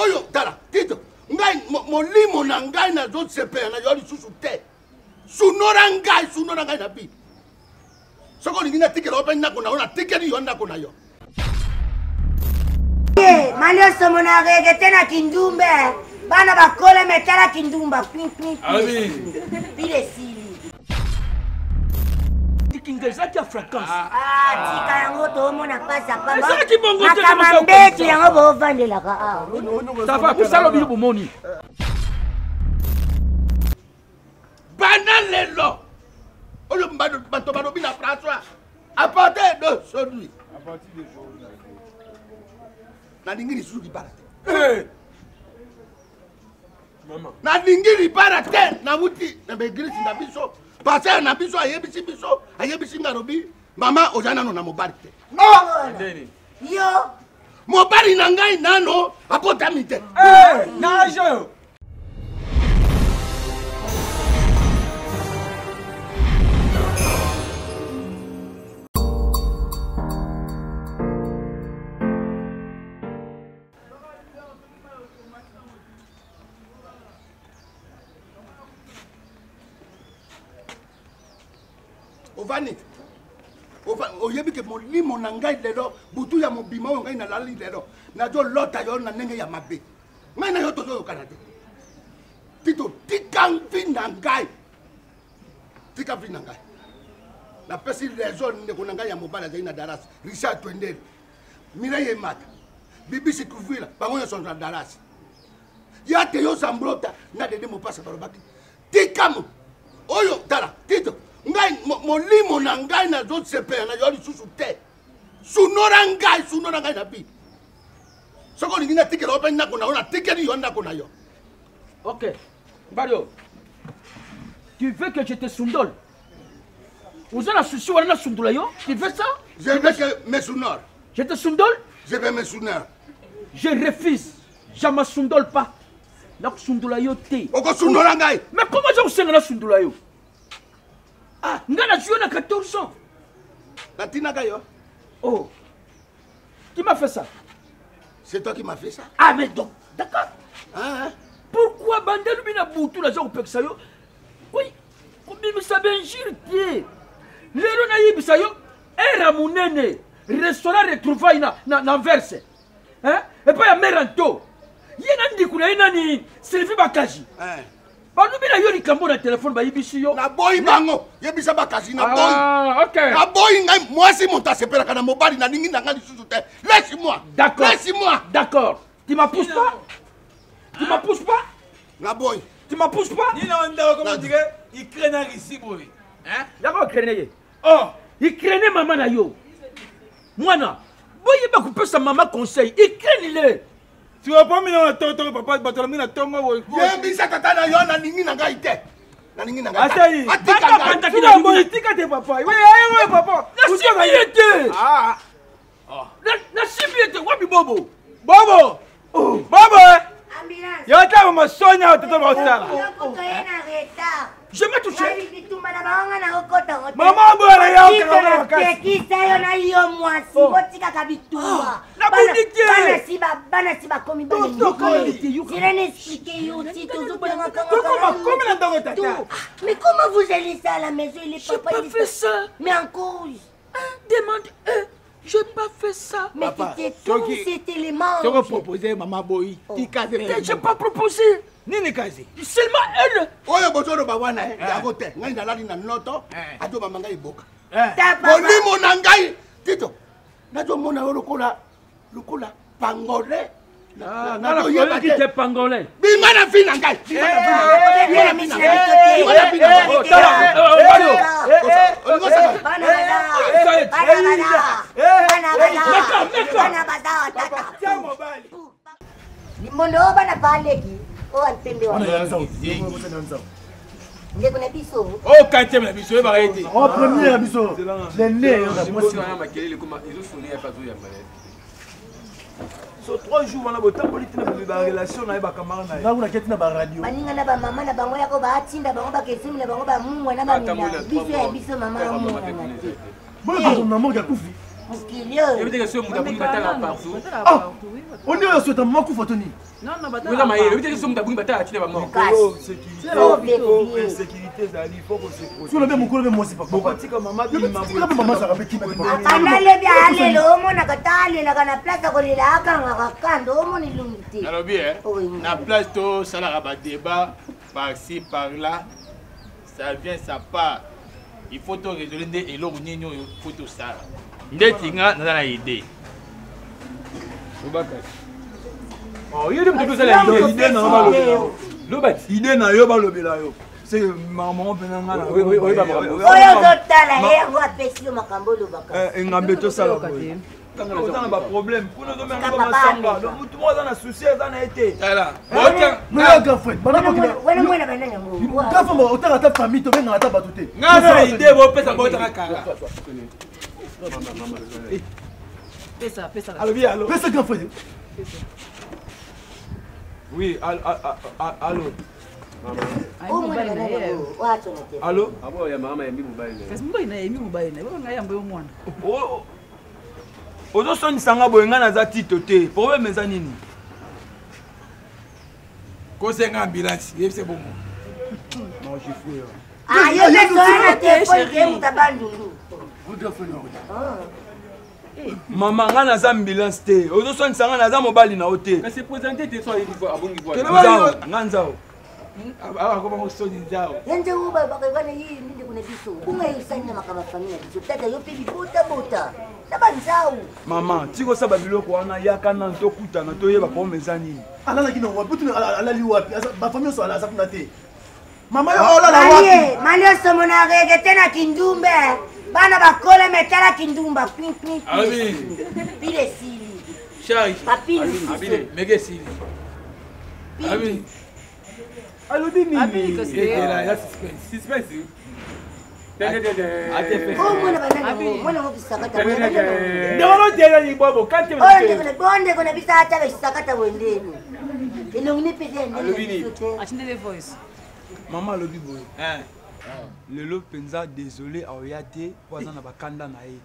Oyo tala Tito, ngai molimo na ngai nazosepela na yo lisusu te. Sunora ngai, sunora ngai na bi. Soki olingi natikela yo mpe ndako na yo, natikeli yo ndako na yo. Manioso mona regete na kindumbe bana bakola me tala kindumba pile esili kinga ezalaki ya fréquence ah, ah, tika yango toomona mpasi ya pambaezalaki bongo te makama mbetu yango boovandelaka awa ça va kosala bino bomoni banda lelo oyo bato balobi na françois à partir d'aujourd'hui nalingi lisusu libala te eh. nalingi libala te nawuti na baeglise na biso paster na biso ayebisi biso ayebisi nga alobi mama oza nano na mobali te oh! yo mobali na ngai nano abotami te eh, na age oyo ovandi oyebi ke molimo na ngai lelo butu ya mobima oyo ngai nalali lelo nazolota yo na ndenge ya mabe ngai na yo tozoyokana te tito tika mvi na ngai tika vi na ngai napesi raison ndeko na ngai ya mobali azali na dallas richard twendele mireille emata bibisi kuvila bango nyonso na dallas ya te yo zambrota na dede mopasa balobaki tikamo oyo tala tito ngai molimo na ngai nazosepela na yo lisusu te sunora ngai sunora ngai na bi soki olingi natikela yo mpe ndako na yo natikeli yo ndako na yo ok Bario, tu veux que je te sundole oza na souci wana nasundola yo tu veux ça je veux que me sunor je te sundole je veux me sunor je refuse je me sundole pas nakosundola yo te okosundola ngai mais comment oza kosenga nasundola yo ah ngai nazwi yo na 14 ans natinaka yo oh qui m'a fait ça c'est toi qui m'a fait ça ah mais donc d'accord ah, hein? pourquoi bandelubi na butu naza kopekisa yo oui kobimisa benjure te lelo nayebisa yo era monene restaurant retrouvaille na, na, na anverse hein? epai ya mare anto ye na ndiko na ye nani sylvie bakaji eh. balobi na yo likambo na telefone bayebisi yo naboyi bango yebisa bakasi naboyi ah, okay. naboyi ngai mwasi moto asepelaka na mobali nalingi na ngai lisusu te laisse moi d'accord laisse moi d'accord tu m'appouses pas tu m'appouses pas naboyi tu m'appouses pas nini na ndako comme on dirait ukraine na russie boye hein yako ukraine ye oh ukraine mama na yo mwana boyeba kopesa mama conseil ukraine le sikoyo mina na tongo tongo papa bato na mina tongo boye yebisa tata na yo nalingi na ngai te nalingi na ngai atali atika tika te papa oye papa nasimbi ye te ah. nasimbi ye te wapi bobo bobo oh. bobo yo ata mama sonia tata baosala Je m'ai touché. Maman bola yo pekisa yo na yo mwasi oh. botikaka bitumba ah, nabundi te bana si bana si bakomi bana expliquer yo si tozokoma komi na ndako tata ah, mais comment vous allez ça à la maison il est papa pas fait ça mais en cause demande eux J'ai pas fait ça. Mais c'était tout cet élément. Tu as proposé maman Boy. Oh. J'ai pas proposé. Nini kazi? Seulement elle. Oyo bozoloba wana eh, yango te. Ngai nalali na nloto, eh. azobamba ngai eboka. Eh. Molimo na ngai Tito, nazomona yo lokola lokola pangolais. Ah, nakoyeba te pangolais. Bima na vie na ngai. Bima na vie na ngai. Bima na vie na ngai. Bima na vie na ngai. Oh, tala, Mario. Olingo saka. Bana Meka, meka. Limbondo oyo bana baleki oyo ampembe wana ndeko na biso oyo quatrième na biso oyebaka ye te o premier na biso lene mwasi so 3 jours wana botamboli tina bobe barelation na ye bakamara na ye nga kuna keti na baradio baninga na bamama na bango yako baatinda bango bakesemi na bango bamungwa na bamina biso ya biso mama amonana te boyokakomna morgue akufi. Mokili oyo. Yebi te que soki moto abungi batalaka partout. Oni oyo osweta mama kufa to nini? Oza mayele, oyebi te que soki moto abungi batalaka tina bamort. Insécurité ezali, faut ko se protéger. Solo be mokolo be mwasi papa. Bokotika mama bima. Tika be mama azalaka pe kimia te papa. Akandalebi alela omonaka ta alelaka na place akolela akangaka kanda omona elongi te. Nalobi eh, na place tosalaka ba débat par-ci par-là, ça vient ça part. Il faut to raisonner nde eloko nini oyo faut tosala. Ndeti nga naza na idée. Oh, yo nde moto ozala idée. Idée na yo balobela yo. Loba ti. Idée na yo balobela yo. C'est maman mpenza nga na. Oyeba makambo. Oyo ozotala ye yango apesi yo makambo olobaka. Engambe tosala boye. Oza na baproblème kuna ozomela masanga donc motu moko aza na souci aza na ye te. Otanga ata famille tobengaka ata bato te. Nga na idée bopesa botaka kala. Pesa, pesa. Alobi alo. Pesa grand frère. Oui, allo. Allo. Abo ya mama yambi mobali na ye. Kasi mobali na ye yambi mobali na ye. Baba ngai yambo yo mwana. Ozosonisa nga boye, nga naza tito te. Problème eza nini? Kosenga ambulance, yebise bongo. Non, j'ai fou. Ah, yo mpe soya na telefone ke moto abandundu. Mama, nga naza ambulance te. Ozosonisa nga naza mobali na yo te. Kasi présente te so abongi voix. Nga nzao. Akoma kosoni nzao. Ye nde oyo bakwana ye ndeko na biso. Bonga ye osali na makambo ya famille na biso. Tata yo mpe bibotabota na banzao. Mama, tikosa babiloko wana yaka nanu tokutana toyeba problème eza nini. Alalaki na wapi? Alali wapi? Bafamille nyonso aza kuna te. Mama yo olala wapi? Mali osomona rege te na kindumbe. Bana bakola me tala kindumba. Pile esili. Charge. Papi lususu. Meke esili. Abi. Alobi nini? Ya suspense. Suspense. Bondeko na biso ata besakata bondeni elongi ne pete ya ndenge atindele voice. Mama alobi boye lelo mpenza désolé aoya te po aza na bakanda na ye.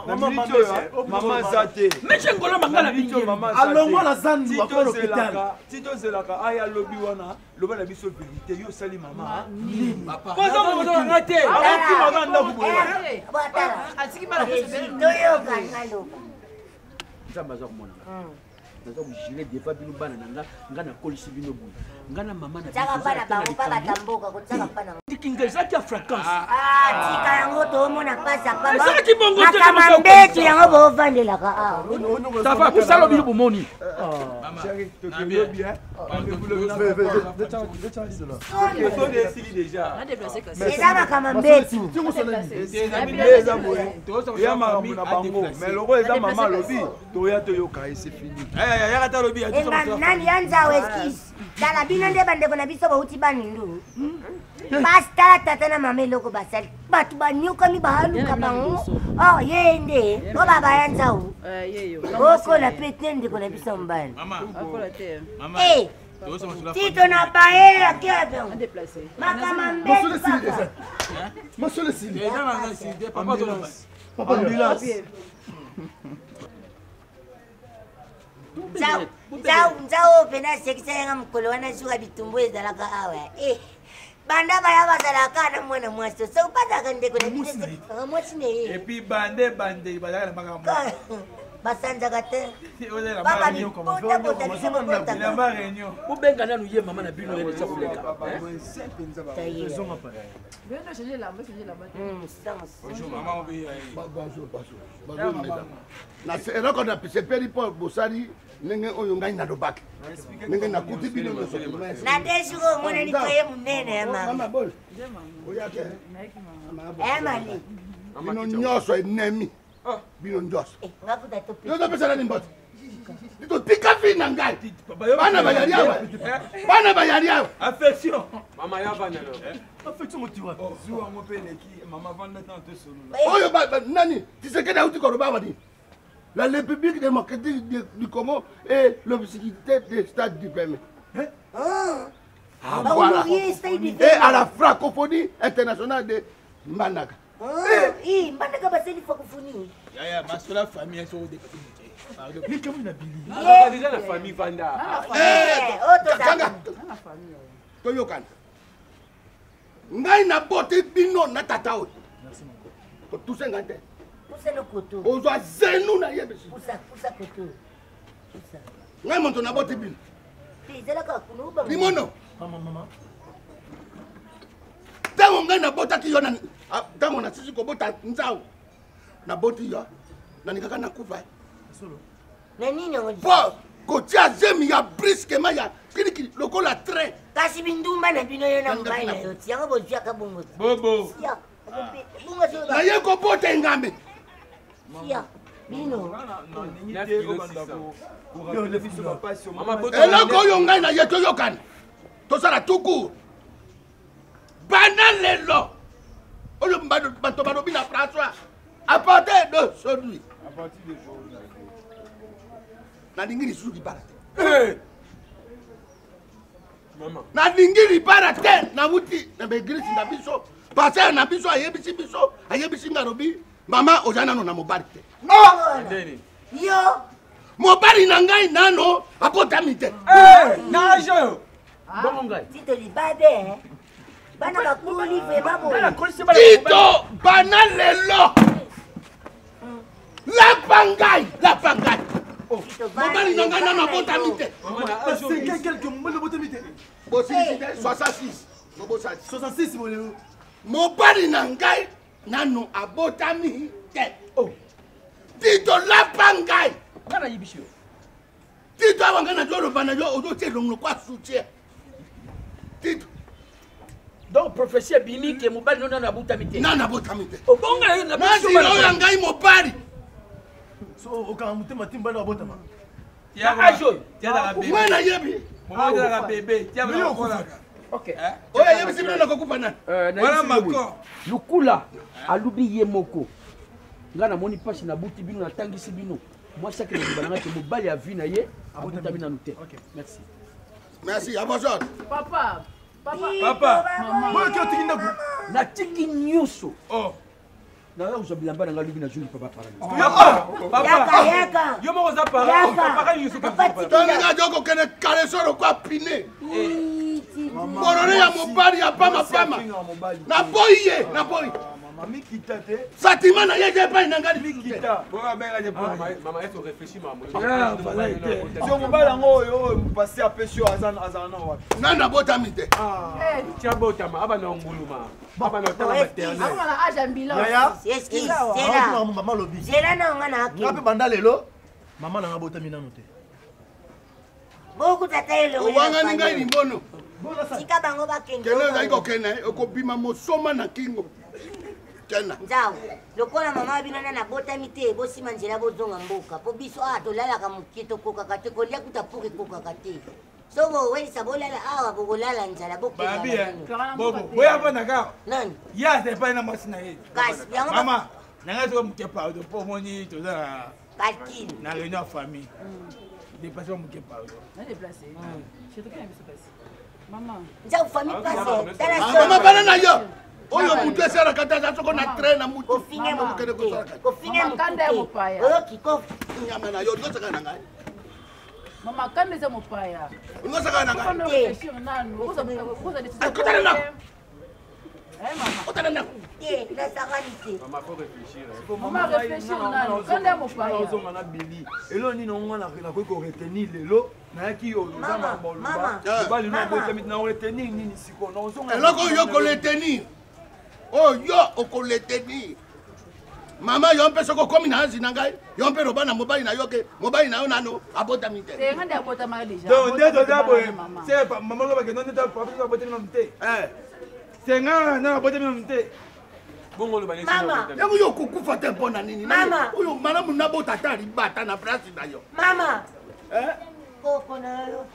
Na miniti oyo mama aza te. Monsieur Ngolo Mangala mingi alongwa na zandu akoma l'hôpital. Ti tozelaka aya alobi wana loba na biso vérité yo osali mama poza moto na te akokima kaka ndako boye. Toyoka ngaloba. Nzambe aza komona nga. Naza kogire deva bino bana na nga, nga nakolisi bino boye. Nga na mama na Tiaka bana bango mpa batamboka kotiaka mpa na Kinga ezalaki ya fréquence. Tika yango toomona mpasi Ezalaki bongo te. Makama mbetu yango boovandelaka awa. Ça va, kosala bino bomoni. Eza makambo mbetu. Eya makambo na bango mais loko eza mama alobi toya toyoka ye, c'est fini. Nani ya nzao excuse tala bino nde bandeko na biso bauti banindu basi tala tata na mama eloko basali bato banyokami baluka bango or ye nde o baba ya nzau okola pe te ndeko na biso mobali tito na baye akebe makama mbetu papa. Masolo esili. Ambulance. Nzau oyo mpena asekisa yanga mokolo wana zuka bitumbu ezalaka awa. Banda baya bazalaka na mwana mwasi soki bazalaka ndeko na biso mwasi na ye. Et puis bande bande bazalaka na makambo. Basanzaka te baba bibotabota biso bobotaka. Bobenga nanu ye mama na bino ye eza koleka. Bonjour, bonjour, mesdames. Eloko na sepeli mpo bosali ndenge oyo ngai nalobaki ndenge nakuti bino nyonso. Na de jour omonani toye monene ya mama. Oyake. Mali. Bino nyonso enemi bino nyonso yozopesa nani mbote totika vi na ngai bana bayali awa bana bayali awa. Affection. Mama ya vanda no. Affection motiwa. Zuwa yango mpe eleki mama vanda tana tosolola. Oyo nani Tshisekedi auti koloba awa nini? La République démocratique du Congo est l'obscurité des stades du permis. Ah, voilà. Et à la francophonie internationale de Mbandaka. Ih, mbandaka baseli francophonie. Yaya, masola famille eso odepase moke. Pardon. Likambo na bili. Naza déjà na famille vanda. Kanga. Toyokana. Ngai naboti bino na tata oyo. Kotuse ngai te. Pusa lokoto. Ozwa zenu na yebisi. Pusa, pusa koto. Pusa. Ngai moto naboti bino. Te, ezalaka kuna oba. Limono. Mama, mama. Ntango ngai nabotaki yo ntango nasisi kobota nzau naboti yo nalingaka nakufa. Na nini yango? Po kotia zemi ya brusquement ya kilikili lokola train. Kasi bindumba na bino yo na mobali na yo ti yango bozwaka bongo ti. Bobo. Sia. Bongo soki ba- Naye kobota engambe. Sia. Bino. Eloko oyo ngai na ye toyokana tosala tuku bana lelo oyo bato balobi na François à partir d'aujourd'hui nalingi lisusu libala te. Nalingi libala te. Nawuti na baeglise na biso, paster na biso ayebisi biso, ayebisi nga, alobi mama oza nano na mobali te. Yo. Mobali na ngai nano abotami te. Na age oyo. Bongo ngai. Tito libabe. Bana bakoli vraiment boye. Tito bana lelo lapa ngai, lapa ngai, mobali na ngai nano abotami te. Mobali abotami te. Bosilisi te 66 bobosali 66 bolelo. Mobali na ngai nano abotami te. Tito lapa ngai. Nga nayebisi yo. Tito awa ngai nazoloba na yo ozotia elongo lokwa soutien. Tito. Donc prophétie ebimi ke mobali no nano abotami te. Nano abotami te. Obonga yo na nazila oyo ya ngai mobali. So okanga motema ti mobali abotama. Na age oyo. Ngai nayebi. Bébé. Ok. Oyo ayebisi bino nakokufa nani? Wana Macron. Lukula alubi ye moko. Nga namoni mpasi nabuti bino natangisi bino. Mwasi akende koloba na nga ke mobali ya vie na ye abotami nanu te. Merci. Merci, à vos ordres. Papa. Papa. Papa. Boyoki otiki ndako. Natiki nyonso. Oh. Naza kozwa bilamba na nga lobi nazongi papa parani. Papa. Yaka, yaka. Yo moko oza parent. Yaka. Papa nyonso Papa tika. Tolinga jo kokende kaleso lokwa pine. Bolole ya mobali ya pamapama. Naboyi ye, naboyi. Mikita te. Sentiment na ye eza epai na ngai lisusu te. Mikita. Mama, est réfléchi mama. So mobali yango oyo oyo pasi apesi yo aza azala na wapi? Nani abotami te? Tia botama abana nguluma. Abana otala maternelle. Akoma na age ya ambulance. Yaya. Excuse, Eza wa. zela. Mama alobi. Zela na nga na Nga mpe akende. banda lelo mama na nga abotami nano te. Bokuta ta elongo. Owangani ngai limbono. Tika bango bakende. Kende ozali kokende okobima mosoma na kingo. Kenda. Nzau, lokola mama bino nana abotami te, bosima nzela bozonga mboka. Po biso awa tolalaka moke tokokaka te, kolia kuta pour ekokaka te. So bowelisa bolala awa bokolala nzala bokenda Babi, na eh. bino. Bobo. Boya vanda kaka. Nani? Ye aza na mwasi na ye. Kasi yango ba- Mama, na ngai soki moke pardon mpo omoni toza na calcul. na réunion ya famille. Dépasse moke pardon. Na déplacé. Chez toi biso pasi. Mama. Nzau famille passe. Tala Ah, solo. mama bana na yo. Oyo mutu esalaka te aza soko na train na mutu. Kofinga Okende motu te. kosalaka. Kofinga Mama, motu kanda ya te. mopaya. Oyoki kofi. Nyama na yo ozosaka na ngai. Mama kanda eza mopaya. Ozosaka na ngai. Faut réfléchir nanu. Okoza décision. Ah, kotala ndako. Eh mama. Otala ndako. Te, nasakani te. Mama, faut réfléchir. hein. Mama réfléchir nanu. Kanda ya mopaya. Ozonga na bili. Eloko nini ngo nakoki koretenir lelo nayaki oyo oza Mama, makambo mama. oloba mobali no Mama. abotami na oretenir nini sikoyo naozonga Eloko oyo okoletenir. Oyo okoletenir. Mama yo mpe soki okomi na anzi na ngai yo mpe loba na mobali na yo ke mobali na yo nano abotami te. Te nga nde abotama déjà. Donc nde toza boye. Mama. Se mama loba ke nde papa abotami nanu te. Eh. Se nga na abotami nanu te. Bongo loba neti Mama. na botami. Yango yo okokufa te mpo na nini? Mama. Oyo malamu nabota ata libata na place na yo. Mama. Eh? Koko na yo.